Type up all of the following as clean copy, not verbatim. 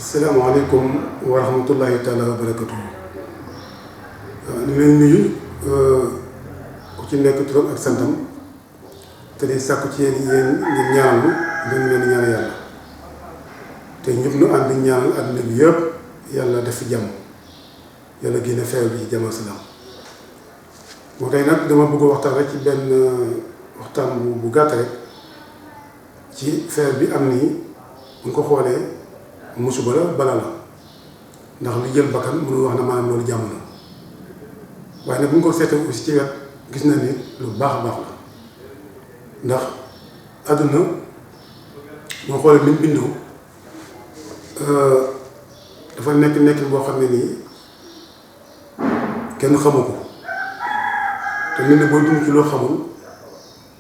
asalaamaaleykum wa rahmatullahi taala wa barakatuh. ñu leen nuyu ku ci nekk turam ak santam te di sàkku ci yéen ngeen ñaanal leen ñaan yàlla te ñëpp nu ànd ñaanal àdduna bi yëpp yàlla def fi jàmm yàlla génne feebar bi ci jàmm ak salaam. moo tey nag dama bëgg waxtaan rek ci benn waxtaan bu gàtt rek ci feebar bi am nii bu ñu ko xoolee musiba la bala la ndax lu jël bakkan mënul wax na maanaam loolu jàmm la waaye nag bu ñu ko seetee aussi ci wet gis na ni lu baax a baax la ndax àdduna moo xoolee ni mu bindoo dafa nekk boo xam ne nii kenn xamu ko te nit ne booy dund ci loo xamul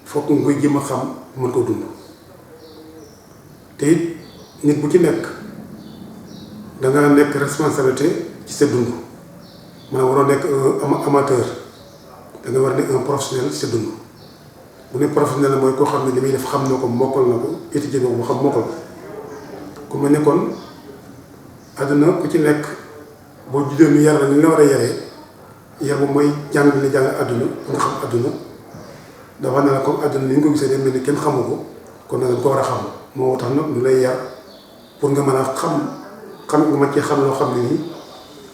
fokk nga koy jéem a xam mën koo dund te it nit bu ci nekk da nga nekk responsabilité ci sa dund maanaam waroo nekk un amateur da nga war a nekk un professionnel ci sa dund bu ne professionnel mooy koo xam ne li muy def xam na ko mokkal na ko étudier na ko ba xam mokkal ko ku ma nekkoon àdduna ku ci nekk boo juddoo ñu yar la ni la war a yaree yar bu mooy jàng bi la jàng àdduna nga xam àdduna dafa ne la comme àdduna ni nga ko gisee day mel ni kenn xamu ko kon nag dañ ko war a xam moo tax nag ñu lay yar pour nga mën a xam nga mën cee xam loo xam ne nii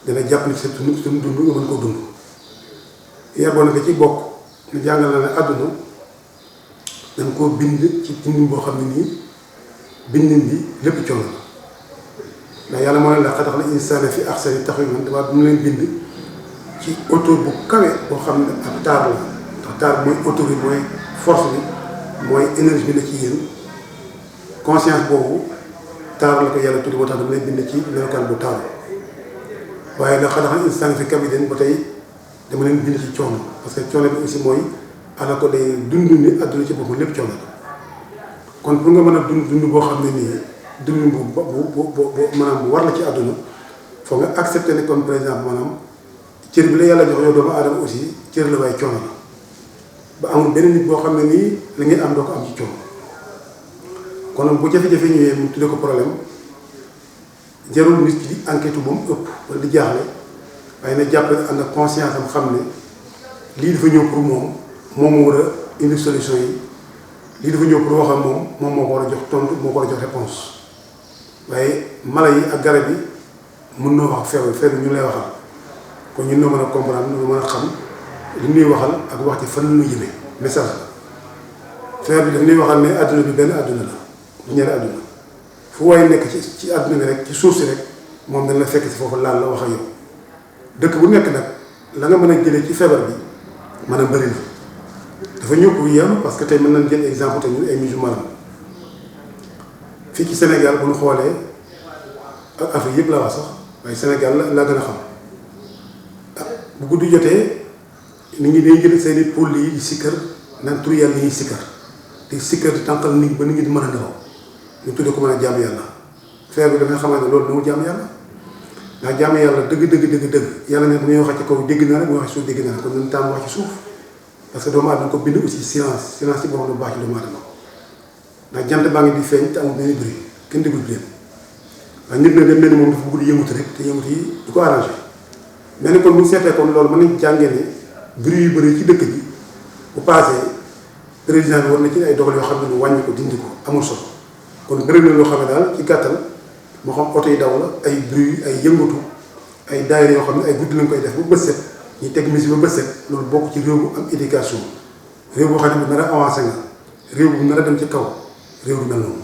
dana jàpp ni sa suñu dund nga mën koo dund yar boo nga ci bokk ñu jàngal na ne àdduna dañ koo bind ci bindin boo xam ne nii bindin bi lépp coono la ndax yàlla moo ne la xatax la insaana fi ahsani taqwiim damaa bu mu leen bind ci auto bu kawe boo xam ne ak taar la ndax taar mooy auto bi mooy force bi mooy énergie bi la ci yéen conscience boobu taar la ko yàlla tuddi moo tax dama lay bind ci melokaan bu taaru waaye nag xanaa instant fi kabidin ba tey dama leen bind ci coono parce que coono bi aussi mooy ala ko day dund ni àdduna ci boppam lépp coono la kon pour nga mën a dund boo xam ne nii dund bu maanaam bu war la ci àdduna foog nga accepter ne comme par exemple maanaam cër bi la yàlla jox yow doomu aadama aussi cër la waaye coono la ba amul benn nit boo xam ne nii la ngay am doo ko am ci coono kon bu jafe-jafe ñëwee mu tuddee ko problème jarul nit ki di enquête ba mu ëpp wala di jaaxle waaye na jàppale ànd ak conscience am xam ne lii dafa ñëw pour moom moo war a indi solution yi lii dafa ñëw pour wax ak moom moo ko war a jox tontu moo ko war a jox réponse waaye mala yi ak garab yi mën noo wax feebar ñu lay waxal kon ñun noo mën a comprendre noo mën a xam li ñuy waxal ak wax ci fan la ñuy jëmee message la feebar bi daf ñuy waxal ne àdduna bi benn àdduna la du ñaari àdduna fu waaye nekk ci àdduna bi rek ci suuf si rek moom dañ la fekk si foofu laal la wax ak yow dëkk bu nekk nag la nga mën a jëlee ci feebar bi mën a bëri na dafa ñëw pour yem parce que tey mën nañ jël exemple te ñun ay musulman fii ci Sénégal bu ñu xoolee ak Afrique yëpp la wax sax waaye Sénégal la gën a xam bu guddi jotee nit ñi dañuy jël seeni pôles yi di sikkar naan tur yàlla ñuy sikkar di sikkar di tànqal nit ba nit ñi di mën a nelaw ñu tuddee ko mën a jaamu yàlla feebar bi dafay xamante ne loolu dama jaamu yàlla ndax jaamu yàlla dëgg yàlla ne bu ñuy waxee ci kaw dégg na rek bu ñuy waxee suuf dégg na rek kon nañu tàmm wax ci suuf parce que doomu aadama ko bind aussi silence ci boppam lu baax ci doomu aadama ndax jant baa ngi di feeñ te amul benn bruit kenn déglu leen waaye nit na dem mel ni moom dafa bëgg di yëngutu rek te yëngut yi du ko arrangé mais ni kon bu ñu seetee kon loolu mën nañ jàngee ne bruit yu bëri ci dëkk bi bu passé président bi war na ci ay dogal yoo xam ne ñu wàññi ko dindi ko amul solo kon bëri na loo xam ne daal ci gàttal moo xam oto yi daw la ay bruit ay yëngatu ay daayira yoo xam ne ay guddi lañ koy def ba bët set ñuy teg musique ba bët set loolu bokk ci réew bu am éducation réew boo xam ne bu nar a avancé nga réew bu nar a dem ci kaw réew du mel noonu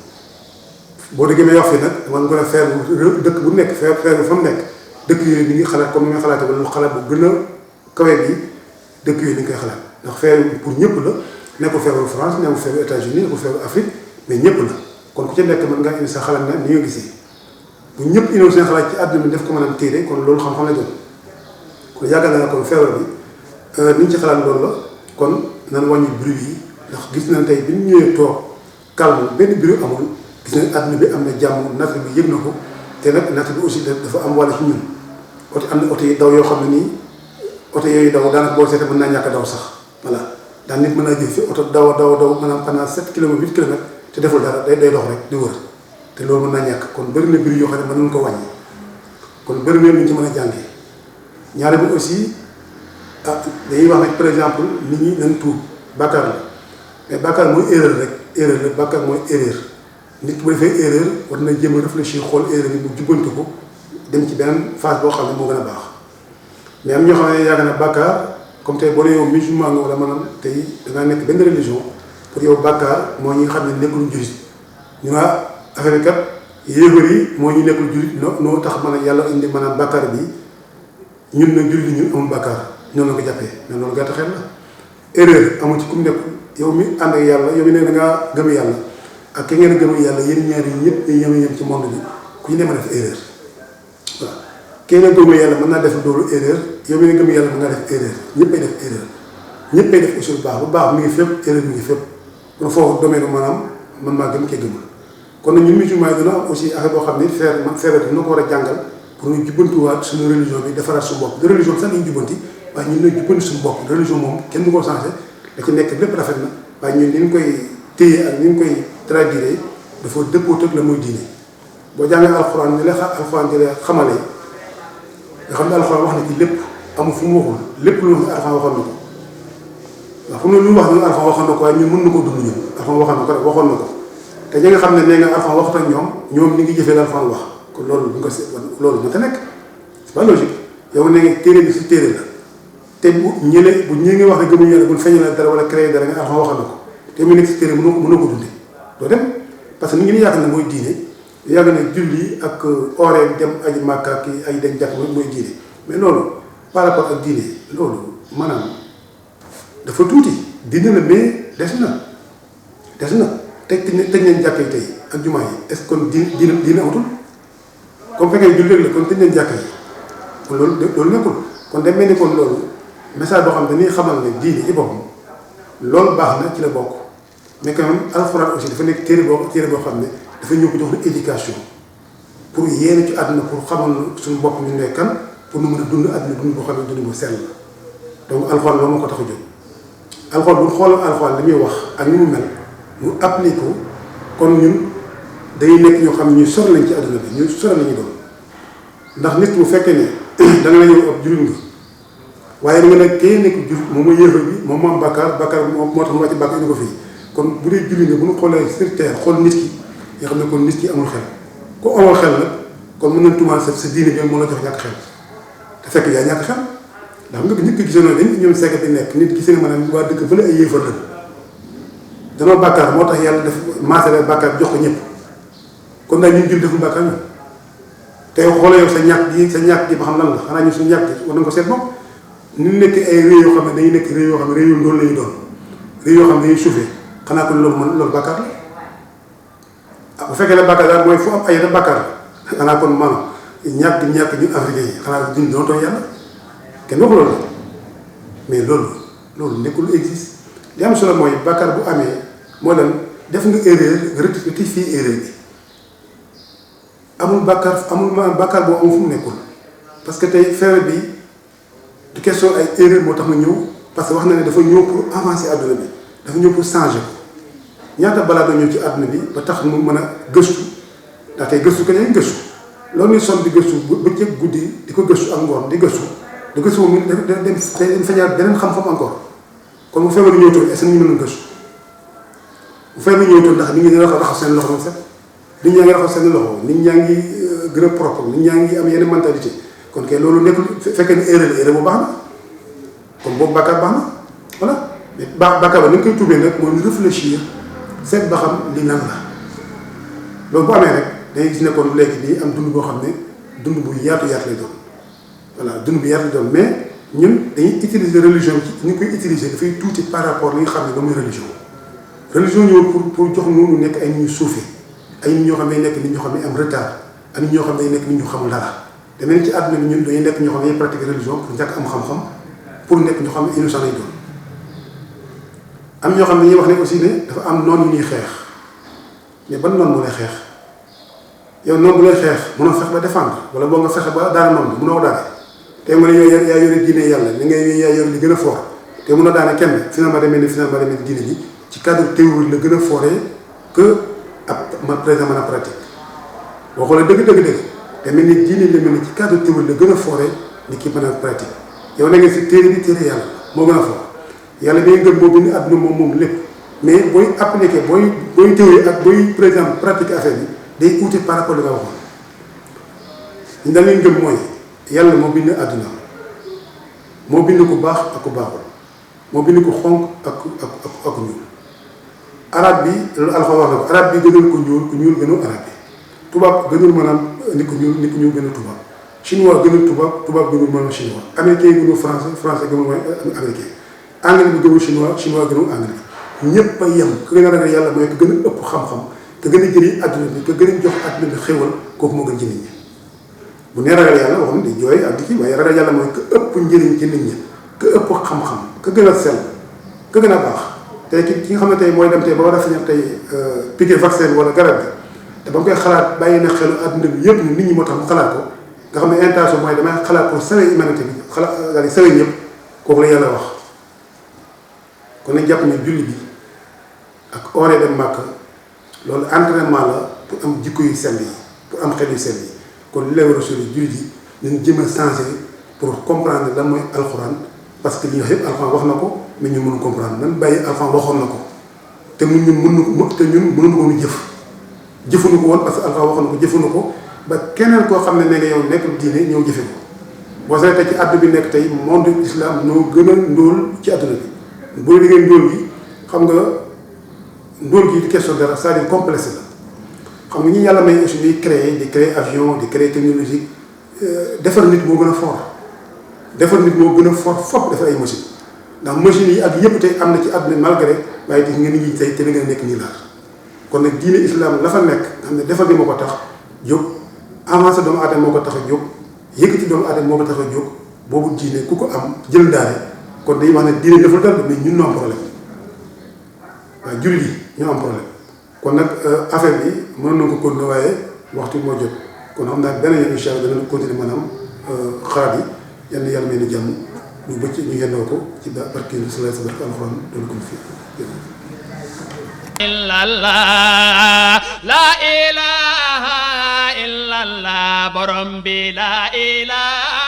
boo déggee may wax fii nag man nga ne feer bu dëkk bu nekk feer bi fa mu nekk dëkk yooyu ni ngi xalaat comme ni nga xalaatee wala lu xalaat bu gën a kawe bi dëkk yooyu ni nga koy xalaat ndax feer pour ñëpp la nekkul feebaru France nekkul feebaru États-Unis nekkul feebaru Afrique mais ñëpp la kon ku ci nekk mën ngaa indi sa xalaat na ni nga gisee bu ñëpp indiwoon seen xalaat ci àdduna bi def ko mën a téere kon loolu xam-xam la jot kon yaakaar naa kon feebar bi ni ñu ci xalaat loolu la kon nan wàññi bruit yi ndax gis nañ tey bi ñu ñëwee toog calme benn bruit amul gis nañ àdduna bi am na jàmm natt bi yëg na ko te nag natt bi aussi dafa am wàll ci ñun oto am na oto yi daw yoo xam ne nii oto yooyu daw daanaka boo seetee mën naa ñàkk a daw sax voilà daan nit mën naa jël fi oto daw maanaam pendant 7 kilomètres 8 kilomètres te deful dara day dox rek di wër te loolu mën naa ñàkk kon bëri na mbir yoo xam ne mën nañu ko wàññi kon bëri na lu ñu ci mën a jàngee ñaare bi aussi dañuy wax nag par exemple nit ñi nañ tuub bàkkaar la mais bàkkaar mooy erreur rek erreur la bàkkaar mooy erreur nit ki bu defee erreur war na jéem a réfléchir xool erreur yi mu jubbanti ko dem ci beneen phase boo xam ne moo gën a baax mais am ñoo xam ne yaakaar na bàkkaar comme tey boo nee yow musulman nga wala maanaam tey dangaa nekk benn religion pour yow bàkkaar moo ñi nga xam ne nekkul jullit ñu nga affaire bi kat yéefar yi moo ñu nekkul jullit noo tax mën a yàlla indi maanaam bàkkaar bi ñun nag jullit ñun amul bàkkaar ñoom la ko jàppee mais loolu gàtt xel la erreur amul ci ku mu nekkul yow mi ànd ak yàlla yow mi ne da ngaa gëm yàlla ak ki ngeen gëm yàlla yéen ñaari ñëpp dañuy yem ci monde bi ku ñu ne ma def erreur waaw kii nga gëm yàlla mën naa def loolu erreur yow mi ne gëm yàlla mën naa def erreur ñëppay def erreur ñëppay def aussi bu baax mi ngi fépp erreur mi ngi fépp kon foofu domaine maanaam man maa gëm kee gëmul kon nag ñun musulman yi dina am aussi affaire boo xam ne feebar dina ko war a jàngal pour ñu jubbantiwaat suñu religion bi defaraat suñu bopp de religion bi sax dañu jubbanti waaye ñun ñooy jubbanti suñu bopp religion moom kenn du ko changé da ci nekk lépp rafet na waaye ñun ni ñu koy téye ak ni ñu koy traduire dafa dëppoo ak la mooy diine boo jàngee alxuraan ni la alxuraan di la xamalee nga xam ne alxuraan wax na ci lépp amul fu mu waxul lépp lu wax alxuraan waxoon na ko waaw fu mu ne lu wax ñun alxuraan waxoon na ko waaye ñun mën na koo dund ñun alxuraan waxoon na ko rek waxoon na ko te ñi nga xam ne nee nga alxuraan waxut ak ñoom ni ngi jëfee la alxuraan wax kon loolu bu nga loolu mënta nekk c'est pas logique yow ne nga téere bi si téere la te bu ñële bu ñi nga wax ne gëmuñu yàlla buñ feeñal dara wala créé dara nga alxuraan waxoon na ko te mu nekk si téere mënoo ko dundee doo dem parce que nit ñi yaakaar ne mooy diine yàgg na julli ak oree dem aji màkka ki ay dem jàkk mooy diine mais loolu par rapport ak diine loolu maanaam dafa tuuti diine la mais des na tëj nañ jàkk yi tey ak jumaa yi est-ce que kon diine amatul comme fekkee julli rek la kon tëj nañ jàkk yi kon loolu nekkul kon day mel ni kon loolu message boo xam ne dañuy xamal ne diine ci boppam loolu baax na ci la bokk mais quand même alxuraan aussi dafa nekk téere boo xam ne dafa ñëw ko jox na éducation pour yéene ci àdduna pour xamal suñu bopp ñu ne kan pour nu mën a dund àdduna dund boo xam ne dund bu sell donc alxuraan loolu moo ko tax a jóg alxuraan bu ñu xoolal alxuraan li muy wax ak ni mu mel mu appliqué ko kon ñun dañuy nekk ñoo xam ne ñu sori lañ ci àdduna bi ñu sori lañu doon ndax nit bu fekkee ne da nga la yow ab jullit nga waaye da nga ne kay nekk jullit moom mooy yéefar bi moom moo am bàkkaar moo tax mu wàcc bàkkaar indi ko fii kon bu dee jullit nga bu ñu xoolee sur terre xool nit ki nga xam ne kon nit ki amul xel ku amul xel nag kon mën nañ tuumaal sa diine bi moo la jox ñàkk xel te fekk yaa ñàkk xel ndax nga nit ki gisoon dañ ñoom sekk bi nekk nit gisee nga maanaam waa dëkk fële ay yéefar la danoo bàkkaar moo tax yàlla def maasale bàkkaar jox ko ñëpp kon daal ñun jul deful bàkkaar ñun tey xoolee yow sa ñàkk gi ba xam lan la xanaa ñun suñu ñàkk gi war nañ ko seet moom ñu nekk ay réew yoo xam ne dañuy nekk réew yoo xam ne réew yu ndool lañu doon réew yoo xam ne dañuy suufee xanaa kon loolu bàkkaar la ah bu fekkee ne bàkkaar daal mooy fu am ay bàkkaar la xanaa kon maanaam ñàkk ñun africain yi xanaa duñ doon tooñ yàlla kenn waxu loolu mais loolu nekkul lu existe li am solo mooy bàkkaar bu amee moo leen def nga erreur nga rectifier erreur bi amul maanaam bàkkaar boo amul fu mu nekkul parce que tey feebar bi du question ay erreur moo tax ma ñëw parce que wax na ne dafa ñëw pour avancer àdduna bi dafa ñëw pour changer ko ñaata balaa ñëw ci àdduna bi ba tax mu mën a gëstu ndax tey gëstu kañ lañ gëstu loolu ñuy sonn di gëstu bëccëg guddi di ko gëstu ak ngoon di gëstu moom dem feeñaat beneen xam-xam encore kon bu feebar ñëw toon est-ce que ñu mën a gëstu bu feebar ñëw toon ndax nit ñi dina raxas seen loxo moom sax nit ñaa ngi raxas seen loxo nit ñaa ngi gën a propre nit ñaa ngi am yenn mentalité kon kay loolu nekkul fekkee ne erreur bu baax na kon boobu bàkkaar baax na voilà mais bàkkaar ba ni nga koy tuubee nag mooy réfléchir seet ba xam li nan la loolu bu amee rek dangay gis ne kon léegi nii am dund boo xam ne dund bu yaatu lay doon voilà dund bu yaatu lay doon mais ñun dañuy utiliser religion ci ñu koy utiliser dafay tuuti par rapport li nga xam ne ba muy religion ñëw pour jox ñu nekk ay nit ñu suufee ay nit ñoo xam ne nekk nit ñoo xam ne am retard ak nit ñoo xam ne nekk nit ñu xamul dara demee ci àdduna bi ñun dañuy nekk ñoo xam ne dañuy pratiquer religion pour njëkk am xam-xam pour nekk ñoo xam ne innocent lay doon am ñoo xam ne dañuy wax ne aussi ne dafa am noonu yu ñuy xeex mais ban noonu moo lay xeex yow noonu bu lay xeex mënoo fex ba défendre wala boo nga fexe ba daana noonu mënoo daane te mu ne yow yaa yore diine yàlla li ngay yaa yore li gën a fort te mënoo daane kenn finalement demee diine bi ci cadre théorie la gën a foree que ab par exemple mën a pratique boo xoolee dëgg te mel ni diine la mel ni ci cadre théorie la gën a fooree ni ki mën a pratique yow na ngeen si téere bi téere yàlla moo gën a foor yàlla bi nga gëm moo bind àdduna moom lépp mais booy appliqué booy théorie ak booy par exemple pratique affaire bi day uute par rapport li nga waxoon ñu da leen gëm mooy yàlla moo bind àdduna moo bind ku baax ak ku baaxul moo bind ku xonq ak ñuul arab bi loolu alxuraan wax na ko arab bi gënul ko ñuul ku ñuul gënul arab bi tubaab gënul maanaam nit ku ñuul gënul tubaab chinois gënul tubaab gënul maanaam chinois américain gënul français gënul mooy américain anglais bi gënul chinois gënul anglais ñëpp a yem ku gën a ragal yàlla mooy ku gën a ëpp xam-xam te gën a jëriñ adduna bi te gën a jox adduna bi xéwal kooku moo gën ci nit ñi bu nee ragal yàlla waxoon di jooy ak di kii waaye ragal yàlla mooy ku ëpp njëriñ ci nit ñi ku ëpp xam-xam ku gën a sell ku gën a baax tey ki nga xam ne tey mooy dem tey ba war a sañal tey piqué vaccin wala garab bi te ba mu koy xalaat bàyyi na xelu adduna bi yëpp nit ñi moo tax mu xalaat ko nga xam ne intention mooy damay xalaat pour sauver humanité bi xalaat daal di sauver ñëpp kooku la yàlla wax kon nañ jàpp ne julli bi ak ooree dem màkk loolu entraînement la pour am jikko yu sell yi pour am xel yu sell yi kon li lay war a sori jullit yi nañ jëm a changer pour comprendre lan mooy alxuraan parce que li nga yëpp alxuraan wax na ko mais ñun mënu comprendre nan bàyyi alxuraan waxoon na ko te ñun mënuñu ko nu jëfuñu ko woon parce que alxuraan waxoon na ko jëfuñu ko ba keneen koo xam ne ne nga yow nekk diine ñëw jëfe ko boo seetee ci àdduna bi nekk tey monde islam ñoo gën a ndóol ci àdduna bi boo liggéey ndóol gi xam nga ndóol gi di question dara c'est-à-dire complexe la xam nga ñi yàlla may aussi di créer avion di créer technologie defar nit moo gën a fort defar nit moo gën a fort fop defar ay machine ndax machines yi ak yëpp tey am na ci àdduna malgré waaye gis nga nit ñi tey te da nga nekk nii laar kon nag diine islam la fa nekk xam ne defar gi moo ko tax jóg avancé doomu aadama moo ko tax a jóg yëkkati doomu aadama moo ko tax a jóg boobu diine ku ko am jël daare kon day wax ne diine deful dara mais ñun ñoo am problème waaye jullit yi ñoo am problème kon nag affaire bi mënoon na ko continuer waaye waxtu moo jot kon xam naa benn yoon incha allah danañ continuer maanaam xalaat yi yal na yàlla may na jàmm ñu bëcc ñu yendoo ko ci barke sallallahu alayhi wa sallam alxuraan doon ko fi illallah la ilaha illallah borom bi la ilaha